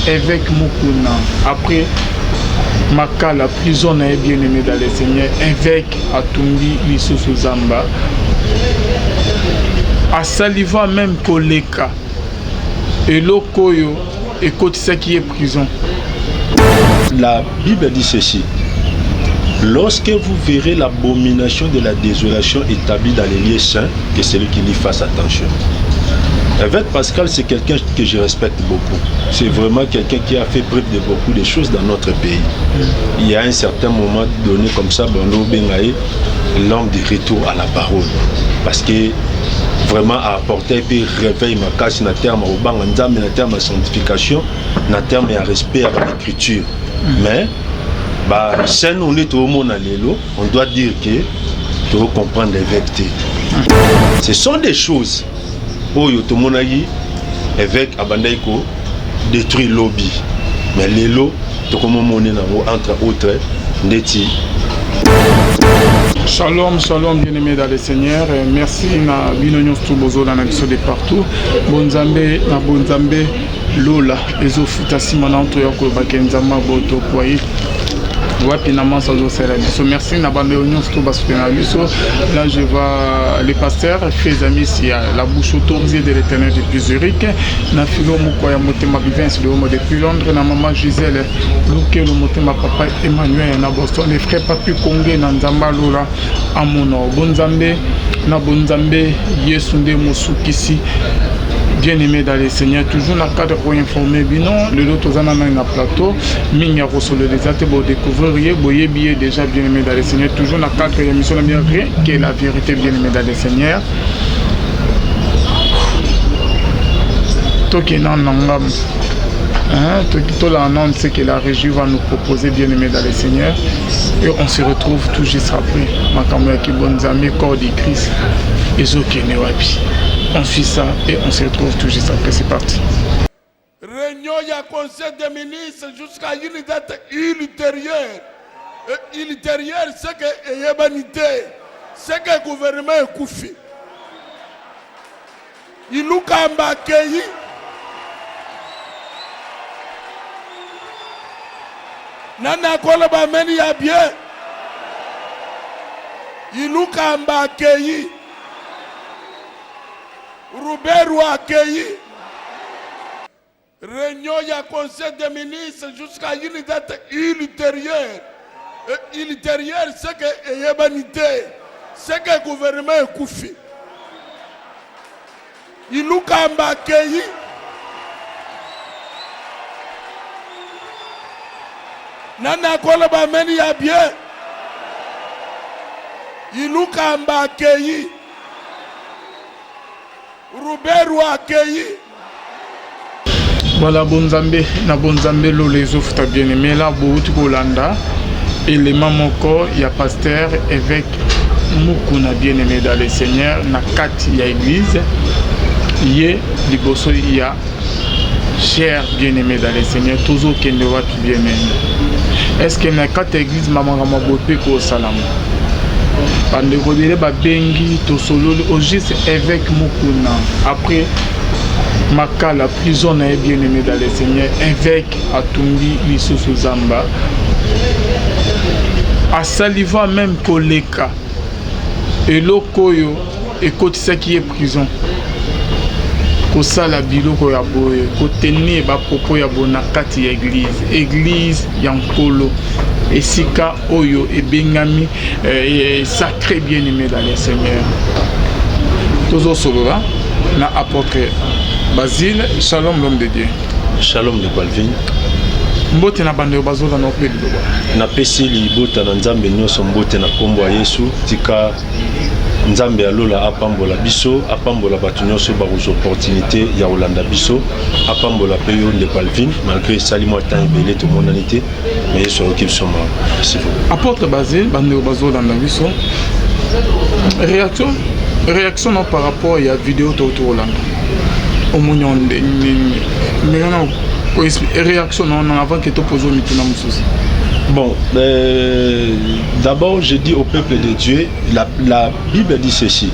Évêque Mukuna après Makala prison na ye bien aimé dans le Seigneur évêque atumbi lisusu zamba asali va même koleka eloko oyo ekotisaki ye prison. La Bible dit ceci. Lorsque vous verrez l'abomination de la désolation établie dans les lieux saints, que celui qui lit fasse attention. Évêque Pascal, c'est quelqu'un que je respecte beaucoup. C'est vraiment quelqu'un qui a fait preuve de beaucoup de choses dans notre pays. Il y a un certain moment donné comme ça, l'homme de retour à la parole. Parce que vraiment a apporté puis réveil makasi na terme obanga nzambe na terme ya sanctification na terme ya respect ya l'écriture mais ba scène on est au monde lelo on doit dire que to comprendre l'évêque te ce sont des choses oyo tomonaki évêque abandaki ko détruire lobby mais lelo tokomomone nango entre autres ndeti. Shalom, shalom, bien-aimé dans le Seigneur. Merci na bino nyonso bozola na biso de partout. Bonzambe na bonzambe lola ezofuta nsima na nto ya kolobaka nzambe boto poye wapi na manso azosala biso. Merci na bando nyonso to basoutenir biso. Là je vois le pasteur Fez ya la bouche autorisée de l'Éternel depuis Zurich, na Philo Moko ya motema Bivens de Homo depuis Londres, na maman Gisèle Lukelo motema papa Emmanuel na Boston, les frères Papi Konge na Nzamba Lola amono bonzambe na bonzambe Yesu nde mosukisi. Bien-aimé dans le Seigneur, toujours na cadre pour informer bino, lelo tozana na na plateau, mingi ya kosolola eza te, bo découvrir ye, boyebi ye déjà. Bien-aimé dans le Seigneur, toujours na cadre ya émission na bien rien que la vérité. Bien-aimé dans le Seigneur, tokenda na ngambo. Hein, tolanda ce que la régie va nous proposer, bien-aimé dans le Seigneur, et on se retrouve tout juste après. Makambo ya kibonzambe, corps de Christ ezokende wapi? On suit ça et on se retrouve tout juste après. C'est parti. Réunion ya conseil des ministres jusqu'à une date ultérieure. Ultérieure, c'est que eyebani te, c'est que gouvernement ekufi. Ilunkamba akei. Nani akoloba ameni ya bien? Ilunkamba akei, Ruberwa akei. Réunion ya conseil des ministres jusqu'à une date ultérieure. Ultérieure, c'est que eyebani te, c'est que gouvernement ekufi. Ilunkamba akei. Nani akoloba ameni ya bien? Ilunkamba akei, Ruberwa akei. Voilà, bonzambe na bonzambe lola ezofuta. Bien aimé, la bouti kolanda élément moko ya pasteur évêque Mukuna, bien aimé dans le Seigneur, na kati ya église ye liboso ya cher. Bien aimé dans le Seigneur, tozokende wapi, bien aimé? Est ce que na kati ya église makambo boye mpe kosalama? Bandeko ebele babengi, tosololi au juste. Évêque Mukuna après Makala prison na ye, bien aimé dans le Seigneur, évêque atumbi lisusu zamba, asali va même koleka eloko oyo ekotisaki ye prison. Kosala biloko ya boye, kotenir bapropos ya boye na kati ya église, église ya nkolo, esika oyo ebengami sacré. Bien aimé dans le Seigneur, tozosolola na apôtre Basile. Shalom, l'homme de Dieu. Shalom de Palvin. Mbote na bandeko bazolanda mpe liloba. Napesi libota na Nzambe nyonso mbote na nkombo ya Yesu. Tika Nzambe ya lola apambola biso, apambola bato nyonso bakozwa opportunité ya kolanda biso, apambola mpe yo ndeko Alvin. Malgré esali mwa temps ebele tomonani te, mais Yesu ayoki biso mawa. Merci beaucoup. Apôtre Basile, bandeko bazolanda biso, réaction no par rapport ya vidéo to tolanda, omoni yango nini? Mais réaction no avant ke topose mituna mosusu. Bon, d'abord, je dis au peuple de Dieu, la Bible dit ceci.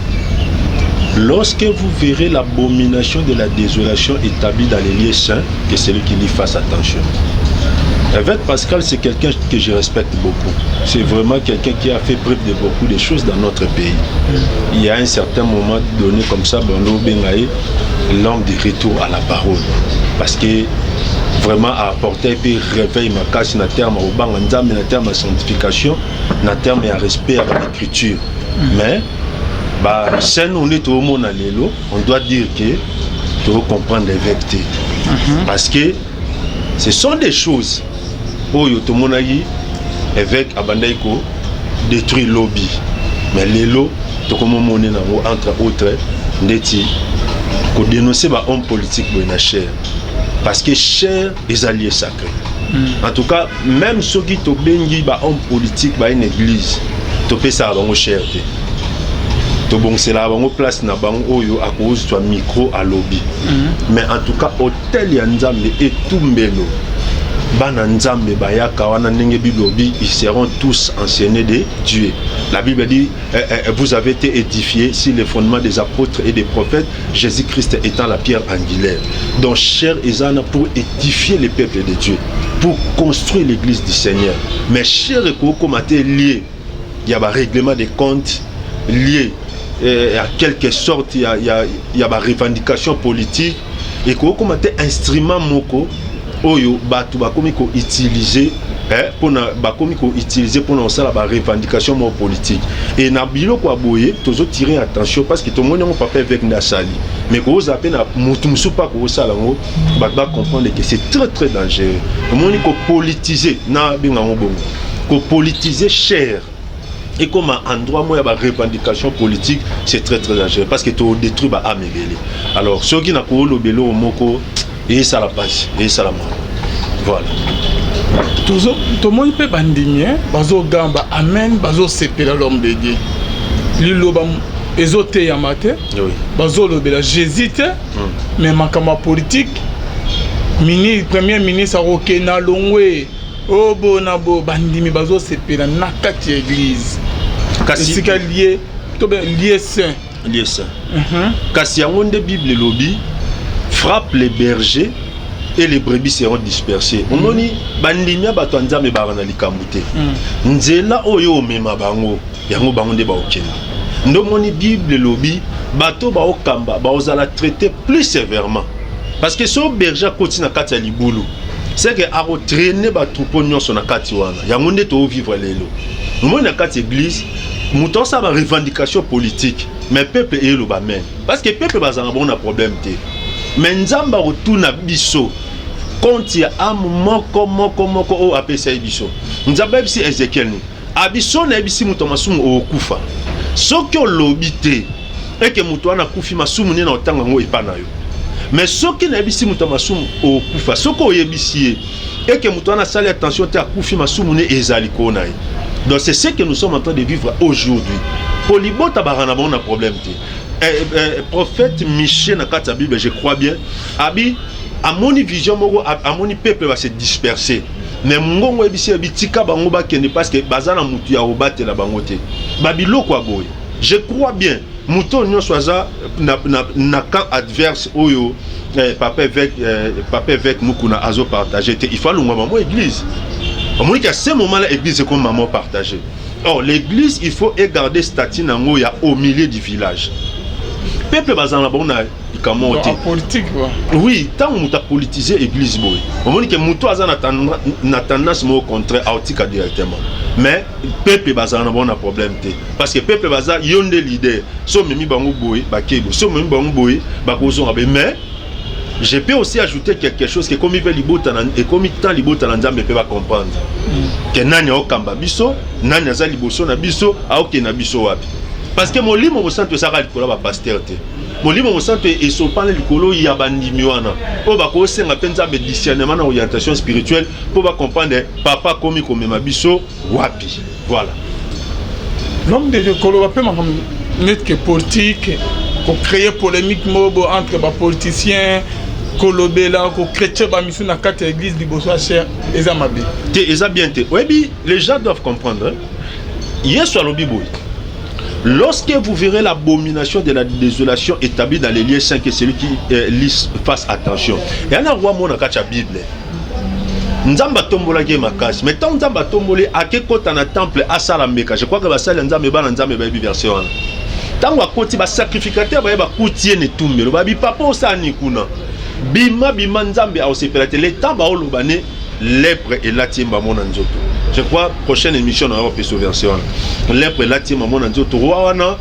Lorsque vous verrez l'abomination de la désolation établie dans les lieux saints, que celui qui lit fasse attention. Évêque Pascal, c'est quelqu'un que je respecte beaucoup. C'est vraiment quelqu'un qui a fait preuve de beaucoup de choses dans notre pays. Il y a un certain moment donné comme ça, l'homme de retour à la parole. Parce que vraiment a apporté puis réveil makasi na terme obanga Nzambe, na terme ya sanctification, na terme ya respect ya l'écriture. Mais ba scène on est au monde lelo, on doit dire que tu comprendre l'évêque te. Parce que ce sont des choses oyo tomonaki évêque abandaki ko détruire lobby, mais lelo tokomomona nango, entre autres ndeti kodénoncer bahomme politique boye na chaire, parce que chaire eza lieu sacré. En tout cas, même soki tobengi bahomme politique baye na église, topesaka bango chaire te, tobongiselaka bango place na bango oyo akozwa micro alobi. Mais en tout cas, autel ya Nzambe, etumbelo, bana Nzambe bayaka wana ndenge bilobi, ils seront tous enseignés de Dieu. La Bible dit vous avez été édifiés sur les fondements des apôtres et des prophètes, Jésus-Christ étant la pierre angulaire. Donc chaire eza na pour édifier le peuple de Dieu, pour construire l'église du Seigneur. Mais chaire ekokoma te lieu ya barèglement des comptes, lié à quelque sorte ya barevendication politique. Ekokoma te instrument moko oyo bato bakomi koutiliser mpona bakomi koutiliser mpona kosala barevendication moko politique. E na biloko ya boye, tozotire attention, parce que tomoni yango papa évêque nde asali, mais kozala mpe na motu mosusu mpa kokosala yango, bato bacomprendre que c'est très très dangereux. Omoni, kopolitiser na benga yango bongo, kopolitiser chaire ekoma endroit moko ya barevendication politique, c'est très très dangereux, parce que todétruire baâme ebele. Alors soki na kolobela eloko moko, eyesala mpasi, eyesala mawa, voilà. Tomoni mpe bandimi bazogamba amen, bazosepela l'homme de Dieu, liloba ezoteyama te, bazolobela Jésus te, mais makambo ya politique, mini premier ministre akokende alongwe oyo bona bo, bandimi bazosepela na kati ya église, esika lieu to lieu saint. Lieu saint. Kasi yango nde Bible elobi: frappe les bergers et les brebis seront dispersées. Omoni, bandimi ya bato ya Nzambe baka na likambo te. Nzela oyo omema bango, yango bango nde baokende. Nde omoni Bible elobi bato baokamba baozala traité plus sévèrement, parce que so berger akoti na kati ya libulu, c'est que akotraîner batroupeau nyonso na kati wana. Yango nde toovivre lelo. Omoni, na kati église, moto asala barevendication politique, mais peuple eyeloba amen, parce que peuple bazalaka bango na problème te. Mais Nzambe akotuna biso compte ya âme moko moko moko oyo apesa ye biso. Nzambe ayebisi Ezekiel nini? Abiso nayebisi moto ya masumu okokufa. Soki olobi te eke moto wana akufi, masumu nde na otanga yango epa na yo. Mais soki nayebisi moto ya masumu okufa, soki oyebisi ye eke moto wana asali attention te, akufi, masumu ne ezali likolo na ye. Donc c'est ce que nous sommes en train de vivre aujourd'hui. Po libota baka na bango na problème te. Prophète Michée na kati ya Bible, je crois bien, abi amoni vision moko, amoni peuple base disperser, mais ngongo oyebisi yebi tika bango bakende, parce que baza na motu ya kobatela bango te. Babiloko ya boye, je crois bien, moto oyo nyonso aza na camp adverse oyo papa évêque Mukuna azopartage te, il faut alongwa mamo église. Omoni qu'à ce moment là église ekomi mamo partagé. Or l'église, il faut egarder statut nango ya au milieu du village. Peuple bazala na bango na likambo te. Politique. Oui, ntango moto apolitise église boye, omoni ke moto aza na tendance moko contraire, aotika directement. Mais peuple bazala na bango na problème te, parce que peuple baza yo nde leader. So omemi bango boye, bakei boye, so omemi bango boye, bakozonga boye. Mais je peux aussi ajouter quelque chose, ke ekomi mpe libota na, ekomi temps libota na Nzambe mpe bacomprendre ke nani aokamba biso, nani aza liboso na biso, aokende na biso wapi. Parce que Molimo Mosantu ezalaka likolo ya bapaster te. Molimo Mosantu esopana likolo ya bandimi wana oyo bakosenga mpe Nzambe discernement na orientation spirituelle mpo bacomprendre papa akomi komema biso wapi, voilà. L'homme de Dieu, koloba mpe makambo neti ke politique, kocréer polémique moko bo entre bapoliticien, kolobela kochrétien bamisu na kati ya église liboso ya chaire, eza mabe? Te, eza bien te. Oyebi, les gens doivent comprendre, hein? Yesu alobi boye: Lorsque vous verrez l'abomination de la désolation établie dans les lieux saints, que celui qui lit fasse attention. Et na roi mona kati ya Bible. Nzambe atombolaki ye makasi, mais ntango Nzambe atomboli, ake kota na temple asala mbeka. Je crois que basali ya Nzambe, bana Nzambe bayebi verset wana. Ntango akoti, basacrificateur baye, bakuti ye na etumbelo, babi: "Papa, osala nini kuna? Bima, bima, Nzambe aosepela te." Le temps baoloba ne, lèpre elati ye mbamo na nzoto. Je crois prochaine émission na yo opesa verset wana. Lèpre elati ye mbamo na nzoto. Roi wana,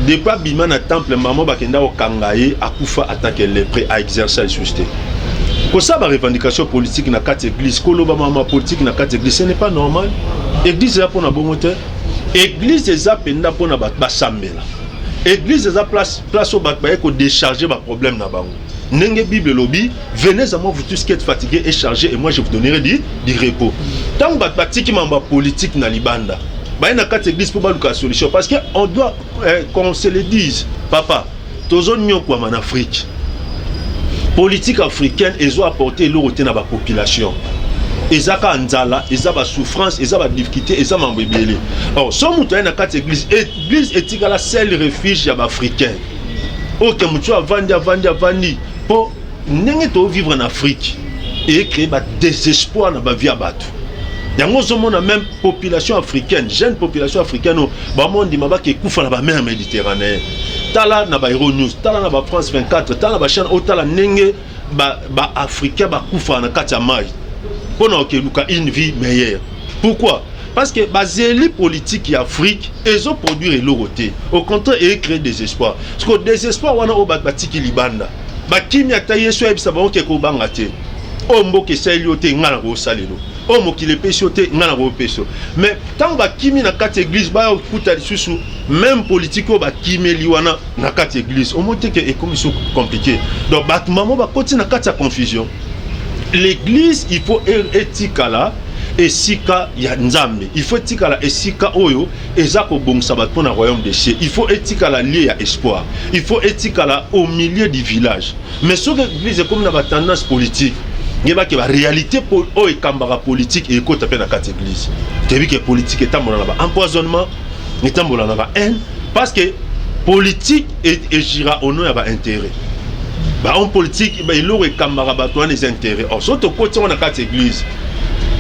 depuis abima na temple, mama bakenda kokanga ye, akufa en tant que lépreux, aexerce lisusu te. Kosala barevendication politique na kati église, koloba mama politique na kati église, ce n'est pas normal. Église eza mpona bongo te. Église eza mpenza mpona bato basambela. Église eza place oyo bato baye kodécharge baproblème na bango, ndenge Bible elobi: "Venez à moi, vous tous qui êtes fatigués et chargés, et moi je vous donnerai du repos." Ntango bato batiki mambo ya politique na libanda, baye na kati église mpo baluka solution, parce que on doit qu'on se le dise, papa, tozonyokwama na Afrique. Politique africaine ezo apporte eloko te na bapopulation. Eza kaka nzala, eza basouffrance, eza badifficulté, eza mambo ebele. Or so moto aye na kati église, église etikala seul refuge ya baafricain. Oyo motu avandi, avandi, avandi, mpo ndenge tovivre na Afrique ecrée badésespoir na bavie ya bato. Yango ozomona même population africaine, jeune population africaine oyo bamondima bake ekufa na bamer méditerranéen. Tala na ba Euronews, tala na ba France 24, tala na bachaîne oyo, tala ndenge baafricain bakufaka na kati ya mai mpo na kokeluka une vie meilleure. Pourquoi? Parce que bazeli politique ya Afrique ezoproduire eloko te, au contraire ecrée désespoir. Parce que désespoir wana oyo bato batiki libanda, bakimi, ata Yesu ayebisa bango ke kobanga te, oyo mboka esaleli yo te, ngai na kosalelo, oyo mokili epesi yo te, ngai na koopesa yo. Mais ntango bakimi na kati ya église, baya kokuta lisusu même politique oyo bakimeli wana na kati ya église. Omoni te ke ekomi so compliqué? Donc bato mamo bakoti na kati ya confusion. L'église, il faut etikala esika ya Nzambe, il faut etikala esika oyo eza kobongisa bato mpo na royaume des cieux, il faut etikala lieu ya espoir, il faut etikala au milieu du village. Mais soki église ekomi na batendance politique, yebake baréalité oyo ekambaka politique ekota mpe na kati église. Toyebi ke politique etambola na baempoisonnement, etambola na bahaine, parce que politique egira au nom ya baintérêt. Bahomme politique, eloko ekambaka bato wana eza intérêt. Or so tokoti yango na kati église,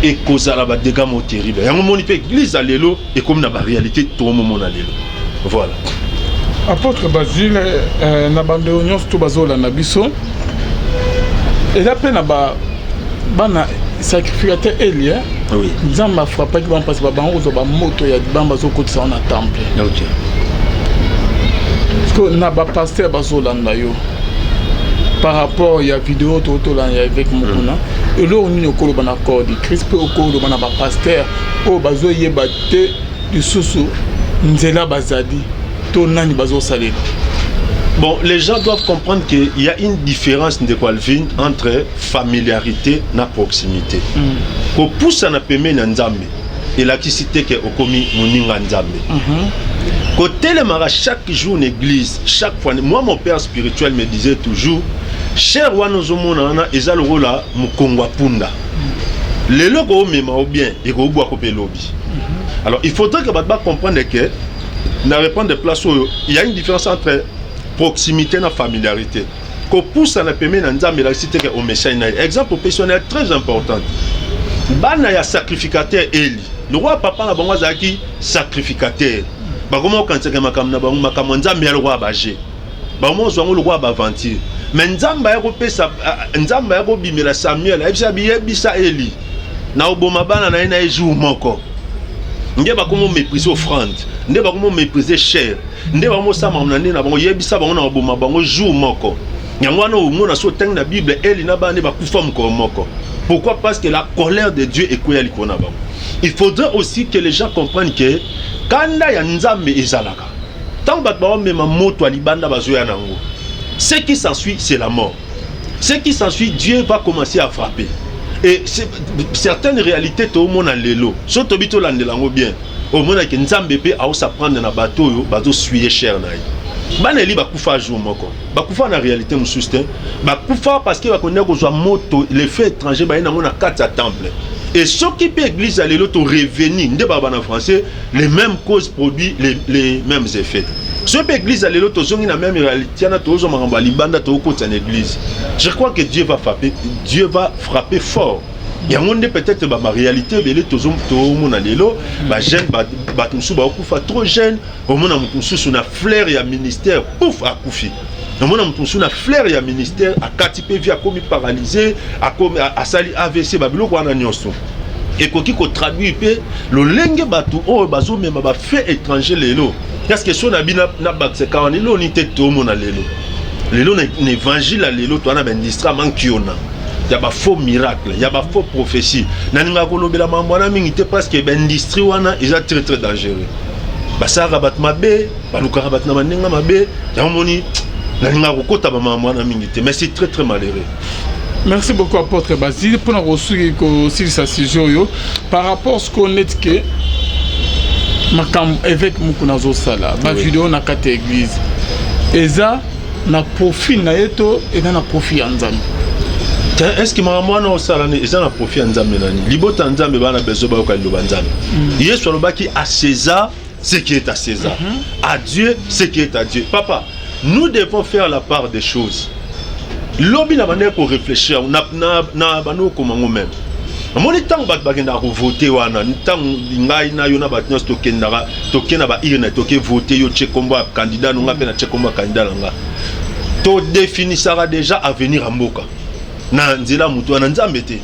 ekozala badégâts mo terrible. Yango moni mpe église ya lelo ekomi na baréalité tokomomona lelo. Voilà. Apôtre Basile, na bandeko nyonso to bazolanda biso, eza mpe na bana sacrificateur Eli. Oui. Nzambe afrappaki bango mpasi, babango kozwa bamoto ya libamba, bazokotisa ngo na temple. Parce que na bapasteur bazolanda yo par rapport ya video totolanda ya évêque Mokuna, eloko nini okoloba na corps de Christ mpe okoloba na bapasteur oyo bazoyeba te lisusu nzela bazali to nani bazosalela? Bon, les gens doivent comprendre qu'il y a une différence, ndeko Alvin, entre familiarité na proximité. Kopusana pembeni na Nzambe elakisi te ke okomi moninga Nzambe. Kotelemaka chaque jour na église, chaque fois, moi, mon père spirituel me disait toujours: "Chaire wana ozomona wana eza lokola mokongo ya punda. Lelo koomema o bien, ekobwako mpe lobi." Alors il faudrait que bato bacomprendre que na répondre place oyo, il y a une différence entre proximité na familiarité. Kopusana pembeni na Nzambe elakisi te ke omesani na ye. Exemple opesi wana ya très importante, bana ya sacrificateur Eli, lokola papa na bango azalaki sacrificateur, bakoma kokanisaka makambo na bango, makambo ya Nzambe ya lokola baje, bakoma kozwa yango lokola baaventure. Mais Nzambe aya kopesa, Nzambe aya kobimela Samuel, ayebisa, biyebisa Eli na oboma bana na ye na ye jour moko. Nde bakoma méprise offrande, nde bakoma méprise chaire, nde bakoma osala makambo na nde na bango. Yebisa bango na koboma bango jour moko. Yango wana omona so otangi na Bible, Eli na bana nde bakufa mokolo moko. Pourquoi? Parce que la colère de Dieu ekweya likolo na bango. Il faudrait aussi que les gens comprennent que kanda ya Nzambe ezalaka ntango bato baomema moto ya libanda, bazoya nango. Ce qui s'ensuit, c'est la mort. Ce qui s'ensuit, Dieu va commencer à frapper. Et certaines réalités toomona lelo, so tobi tolandela yango bien, omonaki Nzambe mpe aosaprendre na bato oyo bazosuye chaire na ye. Bana Eli bakufa jour moko, bakufa na réalité mosusu te, bakufa parce que bakondaki kozwa moto, le feu étranger, baye nango na kati ya temple. Et soki mpe église ya lelo torevenir nde baba na français, les mêmes causes produit les mêmes effets. Soki mpe église ya lelo tozongi na même réalité wana, tozwa makambo ya libanda, tokokotisa na église, je crois que Dieu va frapper, Dieu va frapper fort. Yango nde peut-être baréalité ebele tomona lelo. Bajeune, bato mosusu bakokufa trop jeune. Omona moto mosusu na fleur ya ministère, pouf, akufi. Omona moto mosusu na fleur ya ministère, akati mpe vie, akomi paralysé, akomi asali AVC. Babiloko wana nyonso ekoki kotraduire mpe lolenge bato oyo bazomema bafaits étranger lelo. Parce que so na bino na bakisaka wana, eloni te. Tomona lelo, lelo na évangile ya lelo, toza na baindustrie ya mankiona, ya bafaux miracle, ya bafaux prophétie. Nalingaka kolobela mambo wana mingi te, parce que baindustrie wana eza très très dangereux. Basalaka bato mabe, balukaka bato na bandenge mabe. Yango moni nalingaka kokota bamambo wana mingi te, mais c'est très très malheureux. Merci beaucoup, apôtre Basile. Mpona kosuki kosilisa sujet oyo par rapport sikoyo neti ke makambo évêque Mukuna azosala, bavideo na kati ya église, eza na profit na ye to eza na profit ya Nzambe? Est ce que makambo wana osala eza na profit ya Nzambe? Nani libota ya Nzambe bana besoin bayoka liloba Nzambe. Yesu alobaki: "À César ce qui est à César, à Dieu ce qui est à Dieu." Papa, nous devons faire la part des choses. Lobi na bandeki koréfléchir na bandi kokoma ngo même. Namoni ntango bato bakendaka kovote wana, ntango ngai na yo na bato nyonso tokendaka, toke na baurne, toke vote, yo tie kombo ya candidat no, nga mpe na tie kombo ya candidat na nga, todefinisaka déjà avenir ya mboka na nzela motu wana. Nzambe te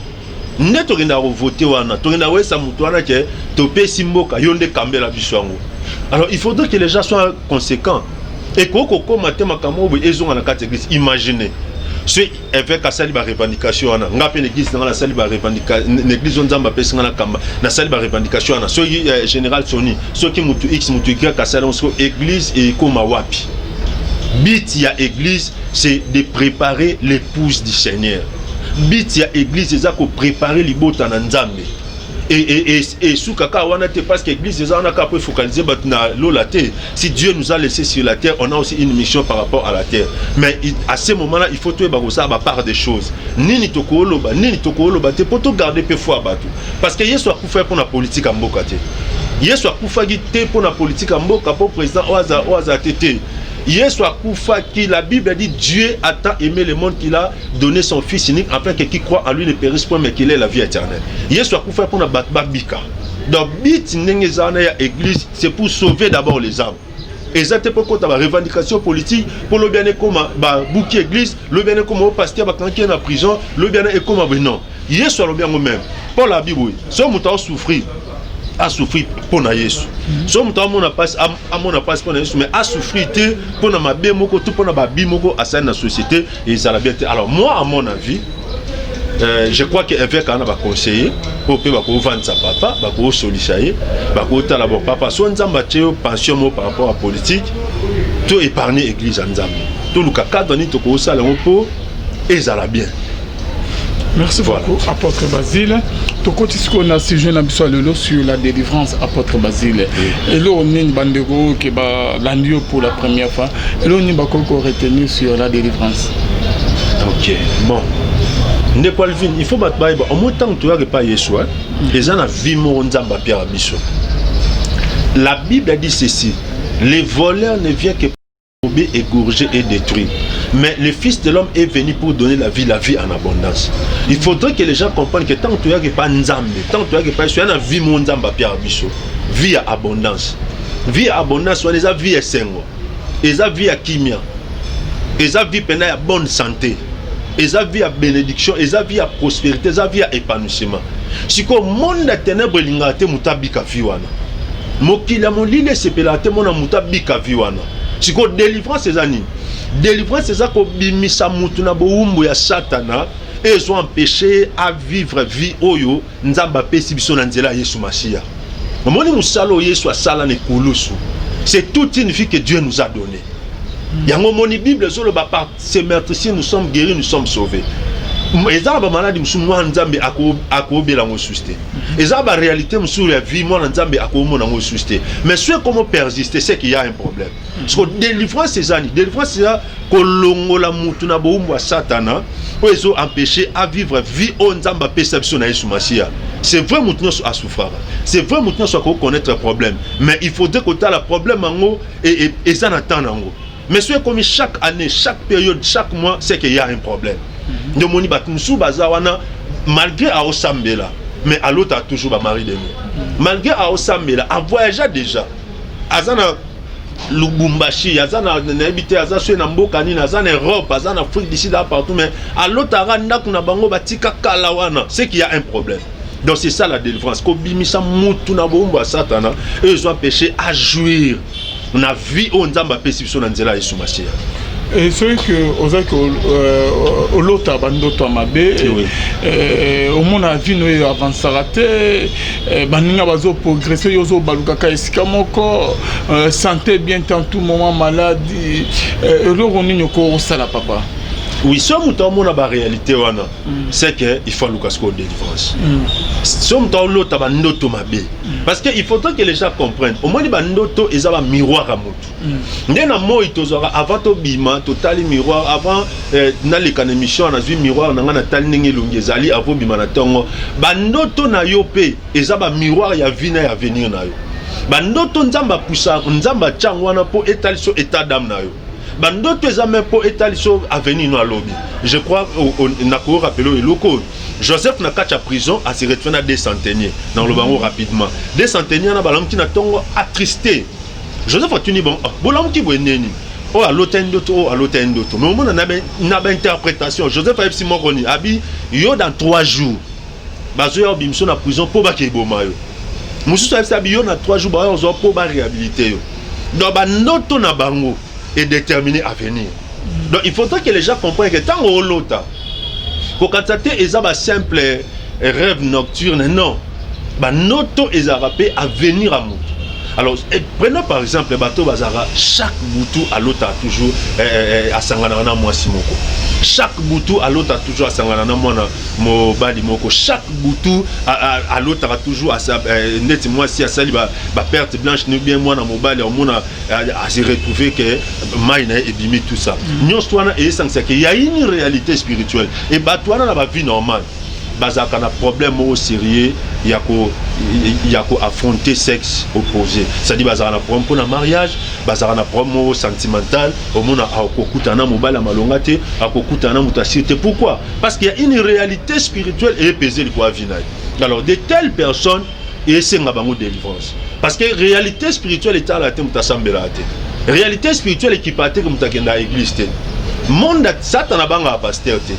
nde tokendaka kovote wana, tokendaka koyesa motu wana ke topesi mboka yo nde kambela biso yango. Alors il faudrait que les gens soient conséquents. Ekoki kokóma te makambo oyo boye ezonga na kati ya église. Imaginez so évêque asali barevendication wana, nga mpe na église na nga nasali barevendication, na église oyo Nzambe apesi nga na kamba, nasali barevendication wana. Soki général Soni, soki mutu X, mutu Y asali yango, soki église ekóma wapi? But ya église, c'est de préparer l'épouse du Seigneur. But ya église eza kopréparer libota na Nzambe. Esuka kaka wana te, parce que église eza wana kaka po efocaliser bato na lola te. Si Dieu nous a laissé sur la terre, on a aussi une mission par rapport à la terre. Mais à ce moment là il faut toyeba kosala bapart des choses. Nini tokoloba, nini tokoloba te, mpo togarde mpe foi ya bato. Parce que Yesu akufaki mpona politique ya mboka te. Yesu akufaki te mpona politique ya mboka, mpo président oyo aza te te. Yesu akufaki, la Bible dit: "Dieu a tant aimé le monde qu'il a donné son fils unique afin que qui croit en lui ne périsse point, mais qu'il ait la vie éternelle." Yesu akufaki mpona bato babika. Donc but ndenge eza wana ya église, c'est pour sauver d'abord les âmes. Eza te mpo kota barevendication politique, mpo lobi wana ekóma babuki église, lobi wana ekóma o pasteur bakangaki ye na prison, lobi wana ekóma boye. Non, Yesu alobi yango même. Paul abi boye: so moto aosouffrir, asouffrir mpo na Yesu. So moto amona mpasi, amona mpasi mpo na Yesu, mais asouffrir te mpo na mabe moko to mpo na babi moko asali na société, ezala bien te. Alors moi, à mon avis, je crois que évêque ana baconseiller oyo mpe bakovandisa papa, bakosolisa ye, bakotala: "Bon papa, so Nzambe atie yo pension moko par rapport à politique, to épargne église ya Nzambe, toluka cadre nini tokosala yango mpo ezala bien." Merci beaucoup, apôtre Basile. Tokoti sikoyo na sujet na biso ya lelo sur la délivrance. Apôtre Basile, eloko nini bandeko oyo ke balandi yo pour la première fois, eloko nini bakoki koretenir sur la délivrance? Ok, bon, ndeko Alvin, il faut bato bayeba au moins ntango toyaka epai Yesu, eza na vie moko Nzambe apiaka biso. La Bible a dit ceci: "Les voleurs ne viennent que pour égorger et détruire, mais le Fils de l'homme est venu pour donner la vie, la vie en abondance." Il faudrait que les gens comprennent que tant toyaka epai Nzambe, tant toyaka epai Yesu, ya na vie moko Nzambe apiaka biso, vie ya abondance. Vie ya abondance wana eza vie ya esengo, eza vie ya kimia, eza vie mpenza ya bonne santé, eza vie ya bénédiction, eza vie ya prospérité, eza vie ya épanouissement. Sikoyo monde ya ténèbre elingaka te moto abika vie wana. Mokili ya molili esepelaka te mona moto abika vie wana. Sikoyo délivrance eza nini? Délivrance eza kobimisa motu na bowumbu ya Satana ezo empêche avivre vie oyo Nzambe apesi biso na nzela ya Yesu Masiya. Omoni mosala oyo Yesu asala na ekulusu, c'est toute une vie que Dieu nous a donnée. Yango omoni Bible ezoloba: "Par ses meurtrissures nous sommes guéris, nous sommes sauvés." Eza na bamaladi mosusu mwana Nzambe akobela yango susu te. Eza na baréalité mosusu ya vie, mwana Nzambe akomona yango susu te. Mais soki ekomo persister, c'est qu'il y a un problème. Parce que délivrance eza nini? Délivrance eza kolongola mutu na bowumbu ya Satana oyo ezo empêcher à vivre vie oyo Nzambe apesa biso na Yesu Masiya. C'est vrai, mutu nyonso asouffraka. C'est vrai, mutu nyonso akokonaître problème, mais il faudrait kotala problème yango eza na temps nango. Mais soki ekomi chaque année, chaque période, chaque mois, c'est qu'il y a un problème. Nde omoni bato mosusu baza wana, malgré aosambela, mais alota toujours bamari de nuit. Malgré aosambela, avoyagea déjà, aza na Lubumbashi, aza na, nayebi te, aza soki na mboka nini, aza na Europe, aza na Afrique du Sud, aza partout, mais alotaka ndako na bango batika kala wana. C'est qu'il y a un problème. Donc c'est ça la délivrance: kobimisa mutu na bowumbu ya Satana oyo ezo empêcher à jouir na vie oyo Nzambe apesi biso na nzela ya Yesu Masiya. Soki ke ozalaki olota bandoto ya mabe, omona vie na oyo avançaka te, baninga bazoprogresse, yo ozobalukaka esika moko, santé bien te, en tout moment maladie, eloko nini okosala, papa? Oui, so moto amona baréalité wana, c'est que il faut aluka sikoyo délivrance. So moto aolota bandoto mabe, parce que il faudrait que les gens comprennent, omoni, bandoto eza bamiroir ya motu. Nde na moi tozwaka avant tobima, totali miroir avant. Naleka na émission, nazwi miroir na ngai, natali ndenge elongi ezali avant obima na ntongo. Bandoto na yo mpe eza bamiroir ya vie na ya avenir na yo. Bandoto, Nzambe apusa, Nzambe atya yango wana mpo etali so état d'âme na yo. Bandoto eza me mpo etali so avenir no alobi. Je crois nakorappeler oyo eloko oyo: Joseph na kati ya prison ase retrouve na deux centeniers. Nakoloba yango rapidement. Deux centeniers wana balamuki na ntongo attristé. Joseph atuni: "Bon, ah, bolamuki boye neni?" Oyo alota ndoto, oyo alota ndoto, mais omona na bainterprétation. Joseph ayebisi moko nini? Abi: "Yo, dans 3 jours bazoya obimiso na prison mpo bakeboma yo." Mosusu ayebisi, abi: "Yo, na 3 jours baya ozwa mpo baréhabilité yo." Donc bandoto na bango edéterminer avenir. Donc il faudrait que les gens comprennent que ntango olota, kokanisa te eza basimple rêve nocturne. Non, bandoto ezalaka mpe avenir ya moto. Alors prenons par exemple bato bazalaka chaque butu alota toujours asanganaka na mwasi moko, chaque butu alota toujours asangana na mwana mobali moko, chaque butu alotaka toujours neti mwasi asali baperte blanche, ni bien mwana mobali omona ase retrouve ke mai na ye ebimi, tout ça. Nyonso wana eyesangisaka ya une réalité spirituelle. E bato wana na bavie normale bazalaka na problème moko sérieux ya koaffronter sexe opposé, c'est-à-dire bazalaka na problème mpona mariage, bazalaka na problème moko sentimental. Omona akokutana na mobali ya malonga te, akokutana na moto asiri te. Pourquoi? Parce qu'il y a une réalité spirituelle eyepese likolo ya vie na ye. Alors de telles personnes, esenga bango délivrance, parce que réalité spirituelle etala te moto asambelaka te, réalité spirituelle ekipaka te ke moto akendaka église te. Monde, Satana abangaka pasteur te,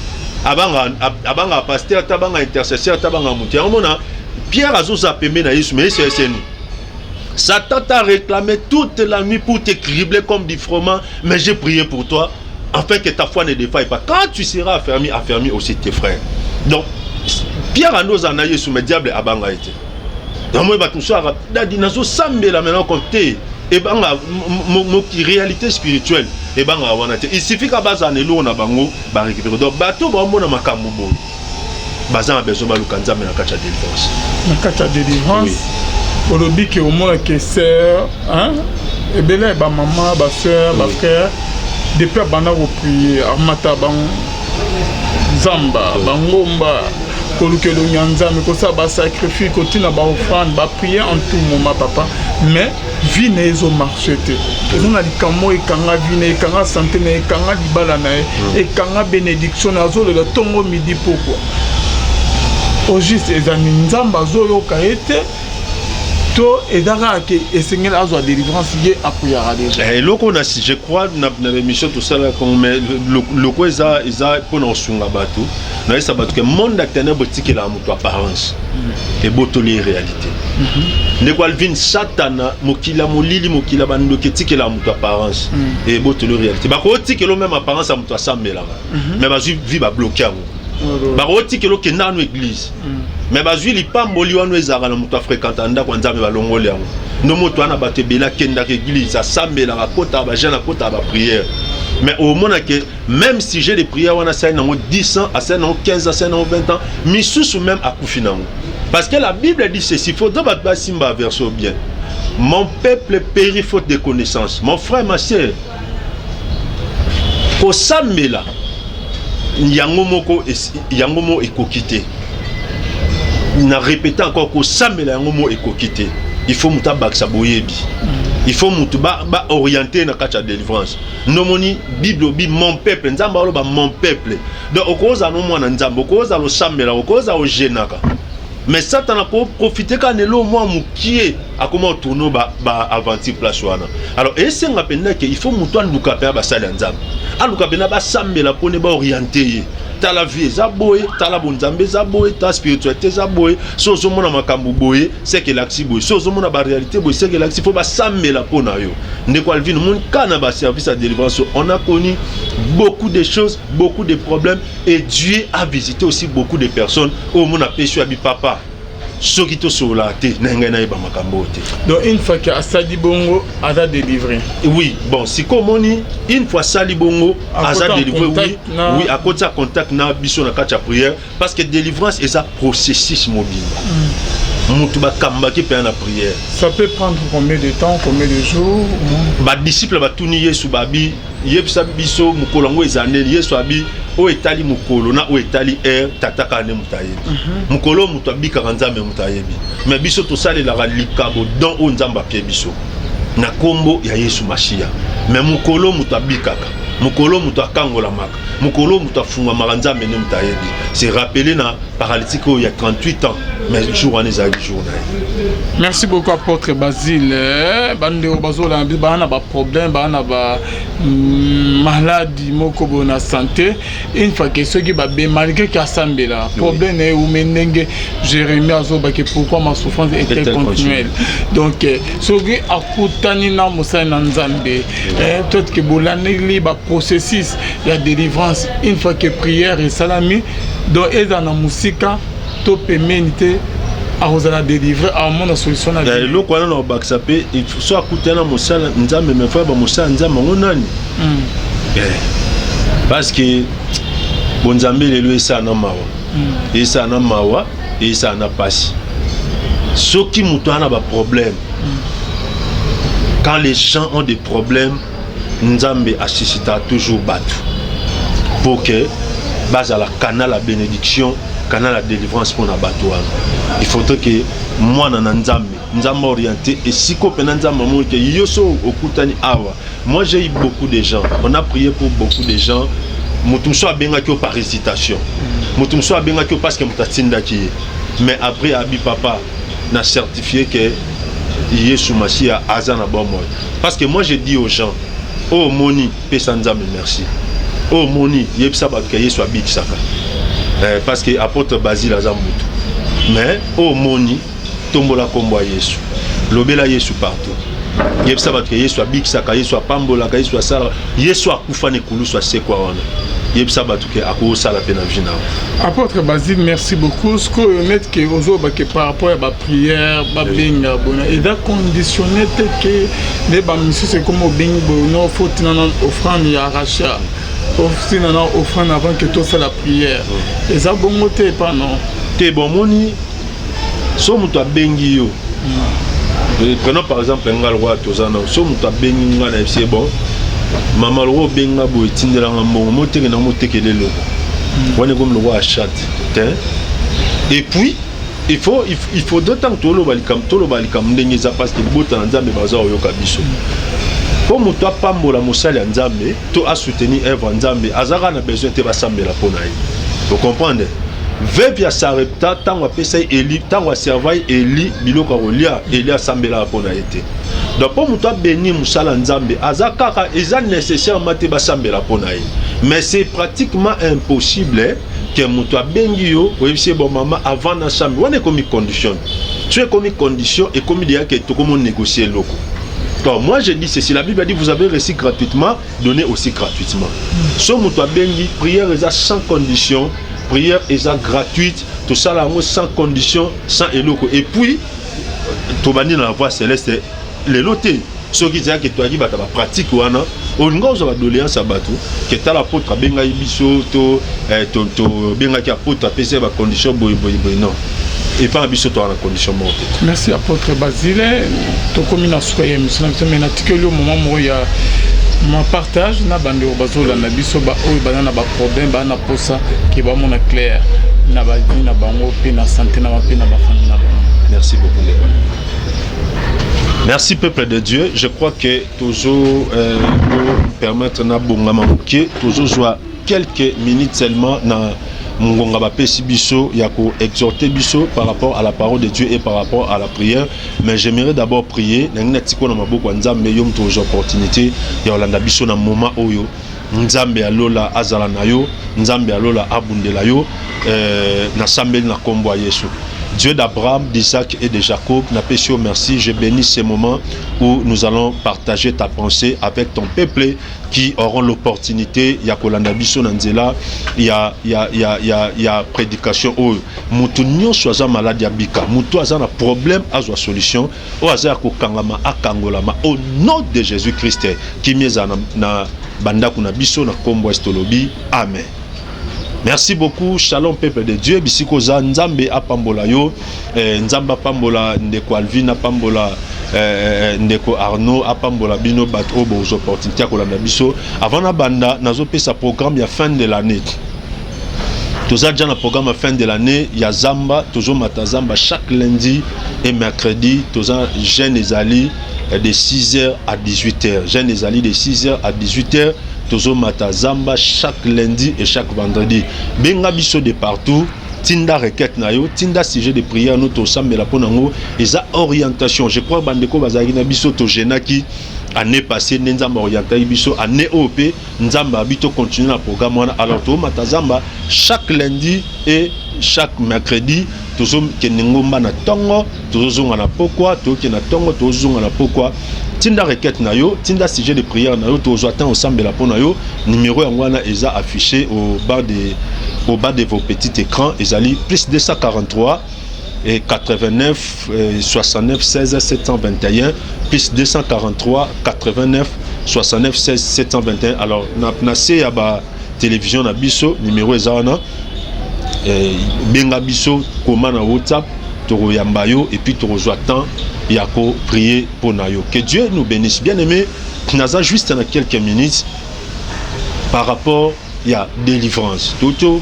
abangaka pasteur te, abangaka intercesseur te, abangaka moto yango. Mona Pierre azozala pembe na Yesu, mais Yesu eseni: "Satan t'a réclamé toute la nuit pour te cribler comme du froment, mais j'ai prié pour toi afin que ta foi ne défaille pas. Quand tu seras affermi, affermis aussi tes frères." Donc Pierre andozala na Yesu, mais diable abanga ye te. Yango bato mosusu aka dadi nazosambela maintenant comme te, ebanga moki réalité spirituelle ebangaka wana te. Il suffit ka bazala na eloko na bango, barécupéré. Donc bato baomona makambo boye baza na besoin baluka Nzambe na kati ya délivrance. Na kati ya délivrance. Olobi ke omonake sœur, ebele ya bamama, basœur, bafrère, depuis abanda koprier, amata bango zamba, bangomba, koluka elongi ya Nzambe, kosala basacrifice, kotina baoffrande, baprière en tout moment, papa, mais vie na ye ezomarche te. Eza na likambo ekanga vie na ye, ekanga santé na ye, ekanga libala na ye, ekanga bénédiction na ye. Azolela ntongo, midi, pokwa. Au juste, ezali Nzambe azoyoka ye te, to eza kaka ke esengeli azwa délivrance? Ye apriaka déjà. Eloko na, je crois, na émission tosalaka, mais loko eza mpona kosunga bato, nayesa bato ke monde ya ténèbre etikelaka moto apparence, ebotoli ye réalité. Ndeko Alvin, Satana, mokili ya molili, mokili ya bandoki, etikelaka moto apparence, ebotoli réalité. Bakotikela même apparence ya moto asambelaka, mais bazwi vie, babloquer yango. Bakotikela okenda nano église, mais bazwi lipamboli wana ezalaka na moto afréquenta ndako ya Nzambe, balongoli yango. Ndo moto wana, bato ebele akendaka église, asambelaka, akotaka bajeûne, akotaka baprière, Mais omona ke même sujet de prière wana, asali nango 10 ans, asali nango 15 ans, asali nango 20 ans, misusu même akufi nango. Parce que la Bible dit ceci, faudra bato basimba verset bien: "Mon peuple périt faute de connaissance." Mon frère, ma sœur, kosambela yango moko, yango moko ekoki te. Na répéter encore, kosambela yango moko ekoki te. Il faut moto abakisa boyebi, il faut moto baoriente na kati ya délivrance. Ndomoni Bible obi "mon peuple", Nzambe aloba "mon peuple". Donc okozala no mwana Nzambe, okozala osambelaka, okozala ogenaka, mais Satana akoprofite kaka na eloko mwa mokie, akoma otourne baaventure place wana. Alors esenga mpenza ke il faut moto aluka mpe basali ya Nzambe, aluka mpenza basambela mpone baoriente ye. Tala, vie eza boye, tala, bonzambe eza boye, tala, spiritualité eza boye. So ozomona makambo boye, seke elakisi boye. So ozomona baréalité boye, seke elakisi. Faut basambela mpo na yo. Ndeko Alvin, omoni kaka na baservice ya délivrance, on a connu beaucoup de choses, beaucoup de problèmes, et Dieu a visité aussi beaucoup de personnes. Oyo omona apesi yo, abi: "Papa, soki tosolola te na ngai, nayeba makambo oyo te." Donc une fois ke asali bongo, aza délivré? Oui, bon, sikoyo omoni, une fois asali bongo, aza délivré, oui. Na... Oui, akoti contact na biso na kati ya prière, parce que délivrance eza processus mobimba. Motu bakambaki mpenza na prière. Ça peut prendre combien de temps, combien de jours? Badisciple batuni Yesu, babi: "Yebisa biso mokolo yango eza ndeni." Yesu abi: "Oyo etali mokolo na oyo etali heure, Tata kaka nde moto ayebi. Mokolo oyo moto abikaka, Nzambe moto ayebi. Mais biso tosalelaka likabo, don oyo Nzambe apie biso na nkombo ya Yesu Masiya. Mais mokolo moto abikaka, mokolo moto akangolamaka, mokolo moto afungwamaka, Nzambe nde moto ayebi." C'est rappelé na paralytique oyo ya 38 ans, mais jour wana ezalaki jour na ye. Merci beaucoup, apôtre Basile. Bandeko bazolanda biso, baa na baproblème, baa na bamaladi moko boye na santé, une fois ke soki babe, malgré ke asambela, problème na ye eume ndenge Jérémie azobaki: "Pourquoi ma souffrance est continuelle?" Donc soki akutani na mosali na Nzambe, peut-être ke bolandeli baprocessus ya délivrance, une fois ke prière esalami, donc ezala na mosika to pembeni te, akozala délivré, amona solution na eloko wana. Na kobakisa mpe, so akutana na mosala Nzambe, mais faut bamosala Nzambe yango nani, parce que bonzambe lelo esala na mawa, esala na mawa, esala na pasi. Soki moto aza na baproblème, quand les gens ont des problèmes, Nzambe asuscitaka toujours bato pour que bazala canal ya bénédiction, canal ya délivrance mpona bato wana. Il faudrait que mwana na Nzambe, Nzambe orienté esika mpena Nzambe amoni ke yo so okutani awa. Moi, j'ai eu beaucoup de gens, on a prié pour beaucoup de gens. Moto mosusu abengaki yo par hésitation, moto mosusu abengaki yo parce que moto atindaki ye, mais après abi: "Papa, na certifié ke Yesu Masiya aza na bomoi." Parce que moi, je dis aux gens: oyo omoni, pesa Nzambe merci. Oyo omoni, yebisa bato ke Yesu abikisaka. Parce que apôtre Basile aza motu, mais oyo omoni, tombola nkombo ya Yesu, lobela Yesu partout, yebisa bato ke Yesu abikisaka, Yesu apambolaka, Yesu asalaka, Yesu akufa na ekulusu, asekwa wana. Yebisa bato ke akosala mpe na vie na yo. Apôtre Basile, merci beaucoup. Sikoyo neti ke ozobake par rapport ya baprière, babenga bona eza conditionné te ke nde bamisusu ekoma obengi boye: no, faut tina na offrande ya rachat, otina na offrande avant ke tosala prière. Eza bongo te epa non? Te, bomoni, so moto abengi yo, prenons par exemple nga lokwa toza na, so moto abengi nga na yebisi: "Bon, mama, lokwa obenga boye, etindelanga mbongo, moteke na motekele eloko wana." Ekomi lokwa achat te. Et puis il faut d'autant toloba likambo, toloba likambo ndenge eza, parce que libota na Nzambe baza koyoka biso. Mpo moto apambola mosali ya Nzambe to asoutenir œuvre ya Nzambe, aza kaka na besoin te basambela mpo na ye. Ocomprendre? Veuve ya Sarepta, ntango apesa ye Eli, ntango aserva ye Eli biloko ya kolia, Eli asambelaka mpo na ye te. Donc mpo moto abénir mosala Nzambe, aza kaka, eza nécessairement te basambela mpo na ye. Mais c'est pratiquement impossible ke moto abengi yo, oyebisi ye: "Bon, mama, avant nasambe." Wana ekomi condition. So ekomi condition, ekomi deya ke tokomi négocier eloko. Donc moi, je dis ceci: la Bible a dit: "Vous avez reçu gratuitement, donnez aussi gratuitement." So moto abengi, prière eza sans condition, prière eza gratuite, tosala yango sans condition, sans eloko. Et puis tobandi na la voie céleste lelo te. Soki ezalaki toyaki bato ya bapratique wana, olinga ozwa badoléance ya bato ke tala apôtre abengaki biso to tobengaki apôtre, apesi ye bacondition boye boye boye. Non, epai na biso toza na condition moko te. Merci, apôtre Basile. Tokomi na suka ya émission na biso, mais natikeli yo moment moko ya ma partage na bandeko bazolanda biso, baoyo baza na baproblème, baza na posa ke bamona clair na bavie na bango mpe na santé na bango mpe na bafamille na bango. Merci beaucoup, ndeko. Merci, peuple de Dieu. Je crois que toujours pour permettre na bongama moke, tozozwa quelques minutes seulement na ngonga bapesi biso ya koexhorter biso par rapport à la parole de Dieu et par rapport à la prière. Mais j'aimerais d'abord prier. Nangi natika na maboko ya Nzambe yo moto ozwa opportunité ya kolanda biso na moment oyo. Nzambe ya lola azala na yo, Nzambe ya lola abundela yo. Nasambeli na nkombo ya Yesu. Dieu d'Abraham, d'Isaac et de Jacob, napesi yo merci. Je bénis ces moments où nous allons partager ta pensée avec ton peuple qui auront l'opportunité ya kolanda biso na nzela ya prédication oyo. Moto nyonso aza malade abika, moto aza na problème azwa solution, oyo aza ya kokangama akangolama au nom de Jésus Christ. Kimia ezala na bandako na biso na nkombo ya tolobi amen. Merci beaucoup. Shalom, peuple de Dieu. Bisika oza, Nzambe apambola yo. Nzambe apambola ndeko Alvin, apambola ndeko Arnaud, apambola bino bato oyo bozwa opportunité ya kolanda biso. Avant na banda, nazopesa programme ya fin de l'année. Toza déjà na programme ya fin de l'année ya zamba. Tozomata zamba chaque lundi et mercredi. Toza jeûne ezali de 6h à 18h. Jeûne ezali de 6h à 18h. Tozomata zamba chaque lundi et chaque vendredi. Benga biso de partout, tinda requête na yo, tinda sujet de prière no, tosambela mpo nango. Eza orientation. Je crois bandeko bazalaki na biso, tojeûnaki année passée nde Nzambe orientaki biso. Année oyo mpe Nzambe abi tocontinue na programme wana. Alors tozomata zamba chaque lundi et chaque mercredi. Tozokende ngomba na ntongo, tozozonga na pokwa, tozokende na ntongo, tozozonga na pokwa. Tinda requête na yo, tinda sujet de prière na yo, tozwa temps osambela mpo na yo. Numéro yango wana eza affiché au bas de vos petits écrans. Ezali plus 243 et 89 69 16 721, plus 243 89 69 16 721. Alors na se ya ba télévision na biso, numéro eza wana. Benga biso, koma na WhatsApp, tokoyamba yo et puis tokozwa temps ya koprier mpo na yo. Que Dieu nous bénisse. Bien aimé, naza juste na quelques minutes par rapport ya délivrance. Toto